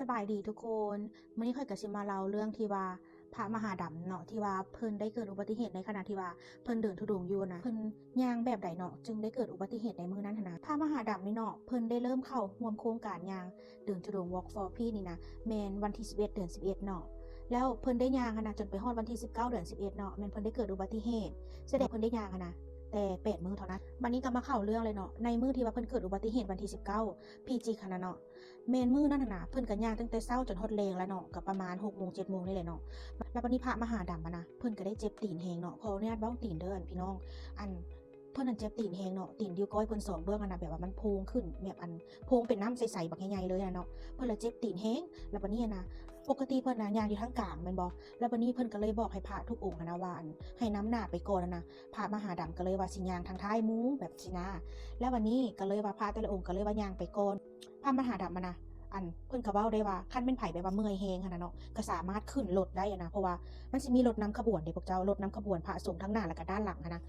ສະບາຍດີທຸກຄົນ, ມື້ນີ້ຂ້ອຍກໍຊິມາເລົ່າເລື່ອງທີ່ວ່າພະມະຫາດຳເນາະ ທີ່ວ່າເພິ່ນໄດ້ເກີດອຸບັດຕິເຫດໃນຂະນະທີ່ວ່າເພິ່ນເດີນທຸດົງຢູ່ນະ. ເພິ່ນຍ່າງແບບໃດເນາະ ຈຶ່ງໄດ້ເກີດອຸບັດຕິເຫດໃນມື້ນັ້ນຫັ້ນນະ? ພະມະຫາດຳນີ້ເນາະ ເພິ່ນໄດ້ເລີ່ມເຂົ້າຮ່ວມໂຄງການຍ່າງເດີນທຸດົງ Walk for Peace ນີ້ນະ ແມ່ນວັນທີສິບເອັດ ເດືອນສິບເອັດເນາະ. ແລ້ວເພິ່ນໄດ້ຍ່າງຫັ້ນນະ ຈົນໄປຮອດວັນທີສິບເກົ້າ ເດືອນສິບເອັດເນາະ ແມ່ນເພິ່ນໄດ້ເກີດອຸບັດຕິເຫດ, ສະແດງເພິ່ນໄດ້ຍ່າງຫັ້ນນະ ແຕ່ແປດມື້ເທົ່ານັ້ນ. ບັດນີ້ກໍມາເຂົ້າເລື່ອງເລີຍເນາະ, ໃນມື້ທີ່ວ່າເພິ່ນເກີດອຸບັດຕິເຫດວັນທີສິບເກົ້າ ພິຈິກຫັ້ນນະເນາະ ແມ່ນມື້ນັ້ນຫັ້ນນະ ເພິ່ນກໍຍ່າງຕັ້ງແຕ່ເຊົ້າຈົນຮອດແລງແລ້ວເນາະ, ກໍປະມານຫົກໂມງ ເຈັດໂມງນີ້ແຫຼະເນາະ. ແລ້ວບັດນີ້ພະມະຫາດຳຫັ້ນນະ ເພິ່ນກໍໄດ້ເຈັບຕີນແຮງເນາະ, ຂໍອະນຸຍາດເວົ້າຕີນເດີພີ່ນ້ອງ, ອັນ ເພິ່ນຫັ້ນເຈັບຕີນແຮງເນາະ, ຕີນນິ້ວກ້ອຍເພິ່ນສອງເບື້ອງຫັ້ນນະ ແບບວ່າມັນໂພງຂຶ້ນ ແບບອັນໂພງເປັນນ້ຳໃສໆບັກໃຫຍ່ໆເລີຍຫັ້ນນະເນາະ. ເພິ່ນລະເຈັບຕີນແຮງ, ແລ້ວບັດນີ້ຫັ້ນນະ ປົກກະຕິເພິ່ນນະຍ່າງຢູ່ທາງກາງແມ່ນບໍ່? ແລ້ວບັດນີ້ເພິ່ນກໍເລີຍບອກໃຫ້ພະທຸກອົງຫັ້ນນະວ່າ ອັນ ໃຫ້ນຳໜ້າໄປກ່ອນຫັ້ນນະ. ພະມະຫາດຳກໍເລີຍວ່າຊິຍ່າງທາງທ້າຍໝູ່ແບບຊີ້ນະ. ແລ້ວບັດນີ້ກໍເລີຍວ່າພະແຕ່ລະອົງກໍເລີຍວ່າຍ່າງໄປກ່ອນ. ພະມະຫາດຳຫັ້ນນະ ອັນ ເພິ່ນກໍເວົ້າໄດ້ວ່າ ຄັນແມ່ນໃຜແບບວ່າເມື່ອຍແຮງຫັ້ນນະເນາະ ກໍສາມາດຂຶ້ນລົດໄດ້ຫັ້ນນະ, ເພາະວ່າມັນຊິມີລົດນຳຂະບວນເດ້ພວກເຈົ້າ, ລົດນຳຂະບວນພະສົງທັງໜ້າ ແລ້ວກໍດ້ານຫຼັງຫັ້ນນະ.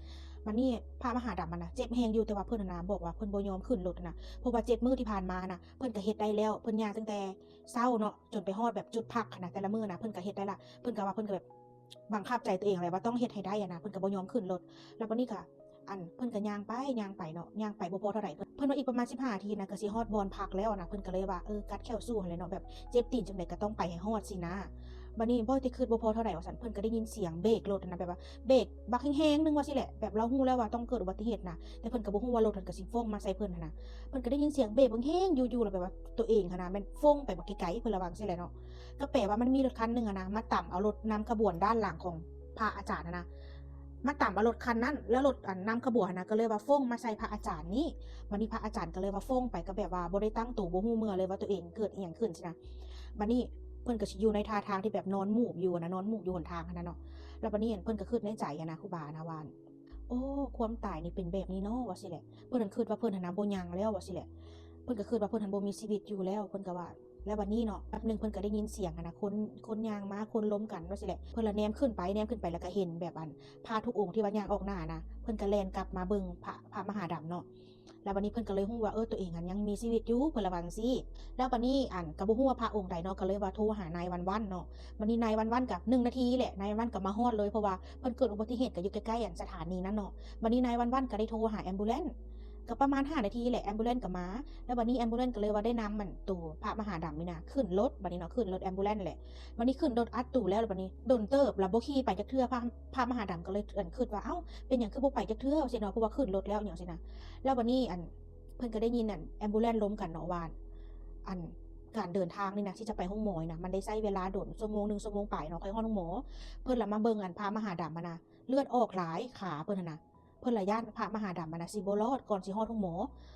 ບັດນີ້ພະມະຫາດຳຫັ້ນນະ ເຈັບແຮງຢູ່, ແຕ່ວ່າເພິ່ນຫັ້ນນະ ບອກວ່າເພິ່ນບໍ່ຍອມຂຶ້ນລົດຫັ້ນນະ, ເພາະວ່າເຈັດມື້ທີ່ຜ່ານມາຫັ້ນນະ ເພິ່ນກໍເຮັດໄດ້ແລ້ວ, ເພິ່ນຍ່າງຕັ້ງແຕ່ເຊົ້າເນາະ ຈົນໄປຮອດແບບຈຸດພັກຫັ້ນນະ, ແຕ່ລະມື້ນະ ເພິ່ນກໍເຮັດໄດ້ລະ. ເພິ່ນກໍວ່າເພິ່ນກໍແບບ ບັງຄັບໃຈຕົວເອງແຫຼະວ່າຕ້ອງເຮັດໃຫ້ໄດ້ຫັ້ນນະ, ເພິ່ນກໍບໍ່ຍອມຂຶ້ນລົດ. ແລ້ວບັດນີ້ກໍ ອັນ ເພິ່ນກໍຍ່າງໄປຍ່າງໄປເນາະ, ຍ່າງໄປບໍ່ພໍເທົ່າໃດ ເພິ່ນ ເພິ່ນວ່າອີກປະມານສິບຫ້ານາທີນະ ກໍຊິຮອດບ່ອນພັກແລ້ວນະ. ເພິ່ນກໍເລີຍວ່າ ເອີ ກັດແຂ້ວສູ້ຫັ້ນແຫຼະເນາະ, ແບບເຈັບຕີນຈັ່ງໃດກໍຕ້ອງໄປໃຫ້ຮອດຊີ້ນະ. ບັດນີ້ບໍ່ໄດ້ຄິດບໍ່ພໍເທົ່າໃດວ່າຊັ້ນ, ເພິ່ນກໍໄດ້ຍິນສຽງເບກລົດນະ, ແບບວ່າເບກບັກແຮງໆໜຶ່ງວ່າຊີ້ແຫຼະ, ແບບລາວຮູ້ແລ້ວວ່າຕ້ອງເກີດອຸບັດຕິເຫດນະ, ແຕ່ເພິ່ນກໍບໍ່ຮູ້ວ່າລົດຫັ້ນກໍຊິຟົ້ງມາໃສ່ເພິ່ນຫັ້ນນະ. ເພິ່ນກໍໄດ້ຍິນສຽງເບກບັກແຮງຢູ່ໆ ແລ້ວແບບວ່າຕົວເອງຫັ້ນນະ ແມ່ນຟົ້ງໄປບັກໄກໆ ເພິ່ນລະວ່າຈັ່ງຊີ້ແຫຼະເນາະ. ກໍແປວ່າມັນມີລົດຄັນໜຶ່ງຫັ້ນນະ ມາຕຳເອົາລົດນຳຂະບວນດ້ານຫຼັງຂອງພະອາຈານຫັ້ນນະ, ມາຕຳເອົາລົດຄັນນັ້ນ, ແລ້ວລົດ ອັນ ນຳຂະບວນຫັ້ນນະ ກໍເລີຍວ່າຟົ້ງມາໃສ່ພະອາຈານນີ້. ບັດນີ້ພະອາຈານກໍເລີຍວ່າຟົ້ງໄປ ກໍແບບວ່າບໍ່ໄດ້ຕັ້ງໂຕ ບໍ່ຮູ້ເມື່ອເລີຍວ່າຕົວເອງເກີດອີ່ຫຍັງຂຶ້ນຊີ້ນະ. ບັດນີ້ເພິ່ນກໍຊິຢູ່ໃນທ່າທາງທີ່ແບບນອນໝູບຢູ່ຫັ້ນນະ, ນອນໝູບຢູ່ຫົນທາງຫັ້ນນະເນາະ. ແລ້ວບັດນີ້ເພິ່ນກໍຄິດໃນໃຈຫັ້ນນະ ຄູບານະວ່າ ໂອ້ ຄວາມຕາຍນີ້ເປັນແບບນີ້ເນາະ ວ່າຊີ້ແຫຼະ. ເພິ່ນຫັ້ນຄິດວ່າເພິ່ນຫັ້ນນະບໍ່ຍັງແລ້ວ ວ່າຊີ້ແຫຼະ, ເພິ່ນກໍຄິດວ່າເພິ່ນຫັ້ນບໍ່ມີຊີວິດຢູ່ແລ້ວ ເພິ່ນກໍວ່າ. ແລ້ວບັດນີ້ເນາະ ແປັບໜຶ່ງເພິ່ນກໍໄດ້ຍິນສຽງຫັ້ນນະ ຄົນ ຄົນຍ່າງມາ ຄົນລົມກັນ ວ່າຊີ້ແຫຼະ. ເພິ່ນລະແນມຂຶ້ນໄປ ແນມຂຶ້ນໄປ ແລ້ວກໍເຫັນແບບ ອັນ ພະທຸກອົງທີ່ວ່າຍ່າງອອກໜ້ານະ, ເພິ່ນກໍແລ່ນກັບມາເບິ່ງພະ ພະມະຫາດຳເນາະ. ແລ້ວບັດນີ້ເພິ່ນກໍເລີຍຮູ້ວ່າ ເອີ ຕົວເອງຫັ້ນຍັງມີຊີວິດຢູ່ ເພິ່ນລະວ່າຈັ່ງຊີ້. ແລ້ວບັດນີ້ ອັນ ກໍບໍ່ຮູ້ວ່າພະອົງໃດເນາະ, ກໍເລີຍວ່າໂທຫານາຍວັນວັນເນາະ. ບັດນີ້ນາຍວັນວັນກໍໜຶ່ງນາທີແຫຼະ ນາຍວັນວັນກໍມາຮອດເລີຍ ເພາະວ່າເພິ່ນເກີດອຸບັດຕິເຫດກໍຢູ່ໃກ້ໆ ອັນ ສະຖານີນັ້ນເນາະ. ບັດນີ້ນາຍວັນວັນກໍໄດ້ໂທຫາແອມບູແລນ ກໍປະມານຫ້ານາທີແຫຼະ ແອມບູແລນກໍມາ. ແລ້ວບັດນີ້ແອມບູແລນກໍເລີຍວ່າໄດ້ນຳ ອັນ ໂຕພະມະຫາດຳນີ້ນະ ຂຶ້ນລົດ ບັດນີ້ເນາະ, ຂຶ້ນລົດແອມບູແລນແຫຼະ. ບັດນີ້ຂຶ້ນລົດອັດຕູແລ້ວ ບັດນີ້ດົນເຕີບລະບໍ່ຂີ່ໄປຈັກເທື່ອ, ພະ ພະມະຫາດຳກໍເລີຍ ອັນ ຄິດວ່າ ເອົ້າ ເປັນຫຍັງຄືບໍ່ໄປຈັກເທື່ອ ວ່າຊີ້ເນາະ, ເພາະວ່າຂຶ້ນລົດແລ້ວຫຍັງຊີ້ນະ. ແລ້ວບັດນີ້ ອັນ ເພິ່ນກໍໄດ້ຍິນ ອັນ ແອມບູແລນລົມກັນເນາະວ່າ ອັນ ການເດີນທາງນີ້ນະ ທີ່ຈະໄປໂຮງໝໍນີ້ນະ ມັນໄດ້ໃຊ້ເວລາດົນ ຊົ່ວໂມງໜຶ່ງ ຊົ່ວໂມງປາຍເນາະ ຄ່ອຍຮອດໂຮງໝໍ. ເພິ່ນລະມາເບິ່ງ ອັນ ພະມະຫາດຳຫັ້ນນະ ເລືອດອອກຫຼາຍ ຂາເພິ່ນຫັ້ນນະ, ເພິ່ນລະຢ້ານພະມະຫາດຳຫັ້ນນະຊິບໍ່ລອດກ່ອນຊິຮອດໂຮງໝໍ.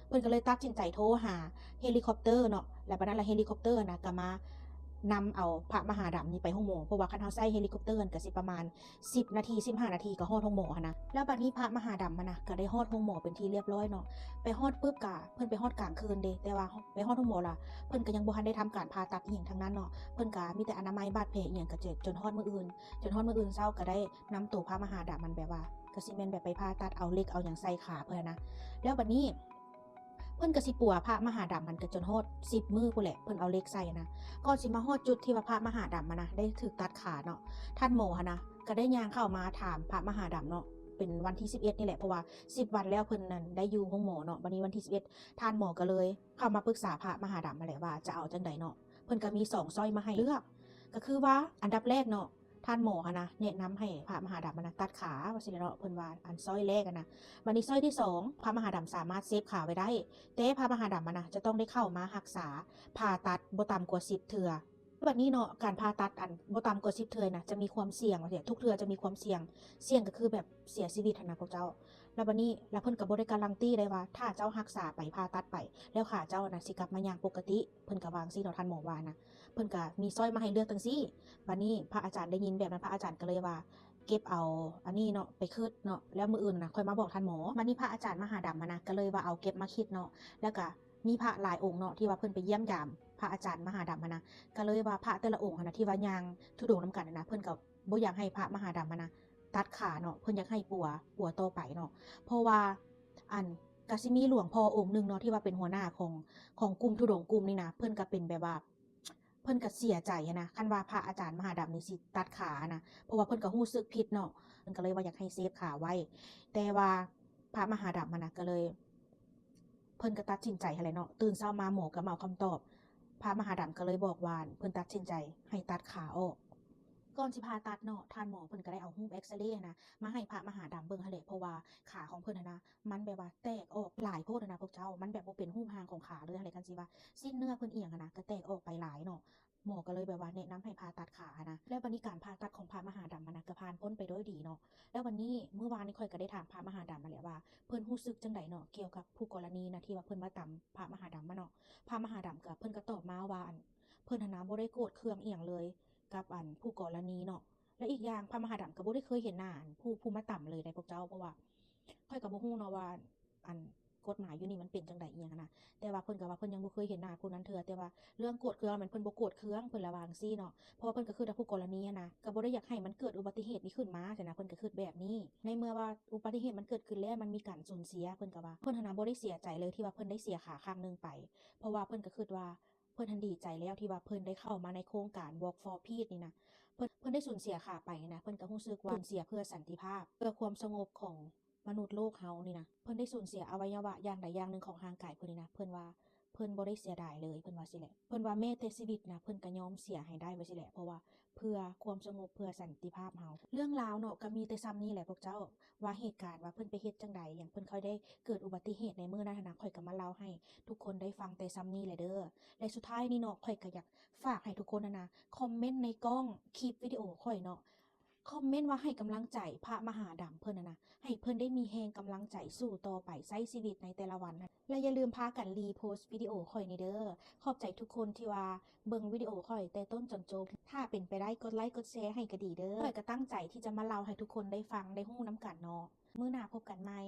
ເພິ່ນກໍເລີຍຕັດສິນໃຈໂທຫາເຮລິຄອບເຕີເນາະ, ແລ້ວບັດນັ້ນລະເຮລິຄອບເຕີຫັ້ນນະກໍມານຳເອົາພະມະຫາດຳນີ້ໄປໂຮງໝໍ, ເພາະວ່າຄັນເຮົາໃຊ້ເຮລິຄອບເຕີຫັ້ນກໍຊິປະມານ ສິບນາທີ ສິບຫ້ານາທີກໍຮອດໂຮງໝໍຫັ້ນນະ. ແລ້ວບັດນີ້ພະມະຫາດຳຫັ້ນນະ ກໍໄດ້ຮອດໂຮງໝໍເປັນທີ່ລຽບຮ້ອຍເນາະ. ໄປຮອດປຶບກະ ເພິ່ນໄປຮອດກາງຄືນເດ້, ແຕ່ວ່າໄປຮອດໂຮງໝໍລະ ເພິ່ນກໍຍັງບໍ່ທັນໄດ້ທຳການຜ່າຕັດອີ່ຫຍັງທັງນັ້ນເນາະ, ເພິ່ນກໍມີແຕ່ອະນາໄມບາດແຜອີ່ຫຍັງ ກໍຈົນຮອດມື້ອື່ນ, ຈົນຮອດມື້ອື່ນເຊົ້າກໍໄດ້ນຳໂຕພະມະຫາດຳຫັ້ນ ແບບວ່າ ກໍຊິແມ່ນແບບໄປຜ່າຕັດເອົາເຫຼັກເອົາຫຍັງໃສ່ຂາເພິ່ນນະ. ແລ້ວບັດນີ້ ເພິ່ນກໍຊິປົວພະມະຫາດຳຫັ້ນກໍຈົນຮອດສິບມື້ພຸ້ນແຫຼະ ເພິ່ນເອົາເຫຼັກໃສ່ນະ. ກ່ອນຊິມາຮອດຈຸດທີ່ວ່າພະມະຫາດຳຫັ້ນນະ ໄດ້ຖືກຕັດຂາເນາະ, ທ່ານໝໍຫັ້ນນະ ກໍໄດ້ຍ່າງເຂົ້າມາຖາມພະມະຫາດຳເນາະ, ເປັນວັນທີສິບເອັດນີ້ແຫຼະ ເພາະວ່າສິບວັນແລ້ວເພິ່ນນັ້ນໄດ້ຢູ່ໂຮງໝໍເນາະ. ບັດນີ້ວັນທີສິບເອັດ ທ່ານໝໍກໍເລີຍເຂົ້າມາປຶກສາພະມະຫາດຳຫັ້ນແຫຼະວ່າຈະເອົາຈັ່ງໃດເນາະ. ເພິ່ນກໍມີສອງຊ້ອຍມາໃຫ້ເລືອກ, ກໍຄືວ່າອັນດັບແລກເນາະ ທ່ານໝໍຫັ້ນນະ ແນະນຳໃຫ້ພະມະຫາດຳຫັ້ນນະ ຕັດຂາວ່າຊີ້ແຫຼະເນາະ, ເພິ່ນວ່າອັນຊ້ອຍແລກຫັ້ນນະ. ບັດນີ້ຊ້ອຍທີສອງ ພະມະຫາດຳສາມາດເຊບຂາໄວ້ໄດ້, ແຕ່ພະມະຫາດຳຫັ້ນນະ ຈະຕ້ອງໄດ້ເຂົ້າມາຮັກສາ ຜ່າຕັດບໍ່ຕ່ຳກວ່າສິບເທື່ອ. ບັດນີ້ເນາະ ການຜ່າຕັດອັນບໍ່ຕ່ຳກວ່າສິບເທື່ອນະ ຈະມີຄວາມສ່ຽງວ່າຊີ້, ທຸກເທື່ອຈະມີຄວາມສ່ຽງ, ສ່ຽງກໍຄືແບບເສຍຊີວິດຫັ້ນນະພວກເຈົ້າ. ແລ້ວບັດນີ້ ແລ້ວເພິ່ນກໍບໍ່ໄດ້ກາຣັນຕີໄດ້ວ່າ ຖ້າເຈົ້າຮັກສາໄປ ຜ່າຕັດໄປ ແລ້ວຂາເຈົ້ານະຊິກັບມາຍ່າງປົກກະຕິ, ເພິ່ນກໍວ່າຈັ່ງຊີ້ເນາະ ທ່ານໝໍວ່ານະ. ເພິ່ນກໍມີຊ້ອຍມາໃຫ້ເລືອກຈັ່ງຊີ້. ບັດນີ້ພະອາຈານໄດ້ຍິນແບບນັ້ນ ພະອາຈານກໍເລີຍວ່າ ເກັບເອົາອັນນີ້ເນາະໄປຄຶດເນາະ ແລ້ວມື້ອື່ນນະຄ່ອຍມາບອກທ່ານໝໍ. ບັດນີ້ພະອາຈານມະຫາດຳຫັ້ນນະ ກໍເລີຍວ່າເອົາເກັບມາຄິດເນາະ, ແລ້ວກໍມີພະຫຼາຍອົງເນາະ ທີ່ວ່າເພິ່ນໄປຢ້ຽມຢາມພະອາຈານມະຫາດຳຫັ້ນນະ, ກໍເລີຍວ່າພະແຕ່ລະອົງຫັ້ນນະ ທີ່ວ່າຍ່າງທຸດົງນຳກັນຫັ້ນນະ ເພິ່ນກໍບໍ່ຢາກໃຫ້ພະມະຫາດຳຫັ້ນນະຕັດຂາເນາະ, ເພິ່ນຢາກໃຫ້ປົວ ປົວຕໍ່ໄປເນາະ. ເພາະວ່າ ອັນ ກໍຊິມີຫຼວງພໍ່ອົງໜຶ່ງເນາະ ທີ່ວ່າເປັນຫົວໜ້າຂອງ ຂອງກຸ່ມທຸດົງກຸ່ມນີ້ນະ, ເພິ່ນກໍເປັນແບບວ່າ พิ่ນກໍເສຍໃຈຫັ້ນນະ ຄັນວ່າພະອາຈານມະຫາດຳນີ້ຊິຕັດຂານະ ເພາະວ່າເພິ່ນກໍຮູ້ສຶກຜິດເນາະ ເພິ່ນກໍເລີຍວ່າຢາກໃຫ້ເຊຟຂາໄວ້ ແຕ່ວ່າພະມະຫາດຳຫັ້ນນະ ກໍເລີຍ ເພິ່ນກໍຕັດສິນໃຈຫັ້ນແຫຼະເນາະ ຕື່ນເຊົ້າມາໝໍກໍມາເອົາຄຳຕອບ ພະມະຫາດຳກໍເລີຍບອກວ່າ ເພິ່ນຕັດສິນໃຈໃຫ້ຕັດຂາອອກ. ກ່ອນຊິຜ່າຕັດເນາະ ທ່ານໝໍເພິ່ນກໍໄດ້ເອົາຮູບເອັກສະເຣຫັ້ນນະ ມາໃຫ້ພະມະຫາດຳເບິ່ງຫັ້ນແຫຼະ ເພາະວ່າຂາຂອງເພິ່ນຫັ້ນນະ ມັນແບບວ່າແຕກອອກຫຼາຍໂພດຫັ້ນນະພວກເຈົ້າ ມັນແບບບໍ່ເປັນຮູບຮ່າງຂອງຂາເລີຍຫັ້ນແຫຼະ ຄັນຊິວ່າ ຊີ້ນເນື້ອເພິ່ນອີ່ຫຍັງຫັ້ນນະ ກໍແຕກອອກໄປຫຼາຍເນາະ ໝໍກໍເລີຍແບບວ່າແນະນຳໃຫ້ຜ່າຕັດຂາຫັ້ນນະ ແລ້ວບັດນີ້ການຜ່າຕັດຂອງພະມະຫາດຳຫັ້ນນະ ກໍຜ່ານພົ້ນໄປດ້ວຍດີເນາະ ແລ້ວບັດນີ້ມື້ວານນີ້ຂ້ອຍກໍໄດ້ຖາມພະມະຫາດຳຫັ້ນແຫຼະວ່າ ເພິ່ນຮູ້ສຶກຈັ່ງໃດເນາະ ກ່ຽວກັບຜູ້ກໍລະນີນະ ທີ່ວ່າເພິ່ນມາຕຳພະມະຫາດຳຫັ້ນເນາະ ພະມະຫາດຳກໍ ເພິ່ນກໍຕອບມາວ່າ ອັນ ເພິ່ນຫັ້ນນະບໍ່ໄດ້ໂກດເຄືອງອີ່ຫຍັງເລີຍ ກັບ ອັນ ຜູ້ກໍລະນີເນາະ ແລະ ອີກຢ່າງພະມະຫາດຳກໍບໍ່ໄດ້ເຄີຍເຫັນໜ້າ ອັນ ຜູ້ ຜູ້ມາຕຳເລີຍໃດພວກເຈົ້າ ເພາະວ່າຂ້ອຍກໍບໍ່ຮູ້ເນາະວ່າ ອັນ ກົດໝາຍຢູ່ນີ້ມັນເປັນຈັ່ງໃດອີ່ຫຍັງຫັ້ນນະ ແຕ່ວ່າເພິ່ນກໍວ່າເພິ່ນຍັງບໍ່ເຄີຍເຫັນໜ້າຜູ້ນັ້ນເທື່ອ ແຕ່ວ່າເລື່ອງໂກດເຄືອງແມ່ນເພິ່ນບໍ່ໂກດເຄືອງ ເພິ່ນລະວ່າຈັ່ງຊີ້ເນາະ ເພາະວ່າເພິ່ນກໍຄິດວ່າຜູ້ກໍລະນີຫັ້ນນະ ກໍບໍ່ໄດ້ຢາກໃຫ້ມັນເກີດອຸບັດຕິເຫດນີ້ຂຶ້ນມາຊັ້ນນະ ເພິ່ນກໍຄິດແບບນີ້ ໃນເມື່ອວ່າອຸບັດຕິເຫດມັນເກີດຂຶ້ນແລ້ວ ມັນມີການສູນເສຍ ເພິ່ນກໍວ່າ ເພິ່ນຫັ້ນນະບໍ່ໄດ້ເສຍໃຈເລີຍທີ່ວ່າເພິ່ນໄດ້ເສຍຂາຂ້າງໜຶ່ງໄປ ເພາະວ່າເພິ່ນກໍຄິດວ່າ ເພິ່ນຫັ້ນດີໃຈແລ້ວທີ່ວ່າເພິ່ນໄດ້ເຂົ້າມາໃນໂຄງການ Walk for Peace ນີ້ນະ ເພິ່ນ ເພິ່ນໄດ້ສູນເສຍຂາໄປນະ ເພິ່ນກໍຮູ້ສຶກວ່າສູນເສຍເພື່ອສັນຕິພາບ ເພື່ອຄວາມສະຫງົບຂອງມະນຸດໂລກເຮົານີ້ນະ ເພິ່ນໄດ້ສູນເສຍອະໄວຍະວະຢ່າງໃດຢ່າງໜຶ່ງຂອງຮ່າງກາຍເພິ່ນນີ້ນະ ເພິ່ນວ່າເພິ່ນບໍ່ໄດ້ເສຍດາຍເລີຍ ເພິ່ນວ່າຊີ້ແຫຼະ ເພິ່ນວ່າແມ້ແຕ່ຊີວິດນະ ເພິ່ນກໍຍອມເສຍໃຫ້ໄດ້ວ່າຊີ້ແຫຼະ ເພາະວ່າເພື່ອຄວາມສະຫງົບ ເພື່ອສັນຕິພາບເຮົາ. ເລື່ອງລາວເນາະ ກໍມີແຕ່ຊ່ຳນີ້ແຫຼະພວກເຈົ້າ ວ່າເຫດການວ່າເພິ່ນໄປເຮັດຈັ່ງໃດຫຍັງ ເພິ່ນຄ່ອຍໄດ້ເກີດອຸບັດຕິເຫດໃນມື້ນັ້ນຫັ້ນນະ ຂ້ອຍກໍມາເລົ່າໃຫ້ທຸກຄົນໄດ້ຟັງແຕ່ຊ່ຳນີ້ແຫຼະເດີ. ແລະ ສຸດທ້າຍນີ້ເນາະ ຂ້ອຍກໍຢາກຝາກໃຫ້ທຸກຄົນຫັ້ນນະ ຄອມເມັນໃນກ້ອງຄລິບວິດີໂອຂ້ອຍເນາະ ຄອມເມັນວ່າໃຫ້ກຳລັງໃຈພະມະຫາດຳເພິ່ນຫັ້ນນະ ໃຫ້ເພິ່ນໄດ້ມີແຮງກຳລັງໃຈສູ້ຕໍ່ໄປໃຊ້ຊີວິດໃນແຕ່ລະວັນ ແລະ ຢ່າລືມພາກັນຣີໂພສວິດີໂອຂ້ອຍນີ້ເດີ. ຂອບໃຈທຸກຄົນທີ່ວ່າເບິ່ງວິດີໂອຂ້ອຍແຕ່ຕົ້ນຈົນຈົບ. ຖ້າເປັນໄປໄດ້ກົດໄລກົດແຊໃຫ້ກໍດີເດີ. ຂ້ອຍກໍຕັ້ງໃຈທີ່ຈະມາເລົ່າໃຫ້ທຸກຄົນໄດ້ຟັງໄດ້ຮູ້ນຳກັນເນາະ. ມື້ໜ້າພົບກັນໃໝ່.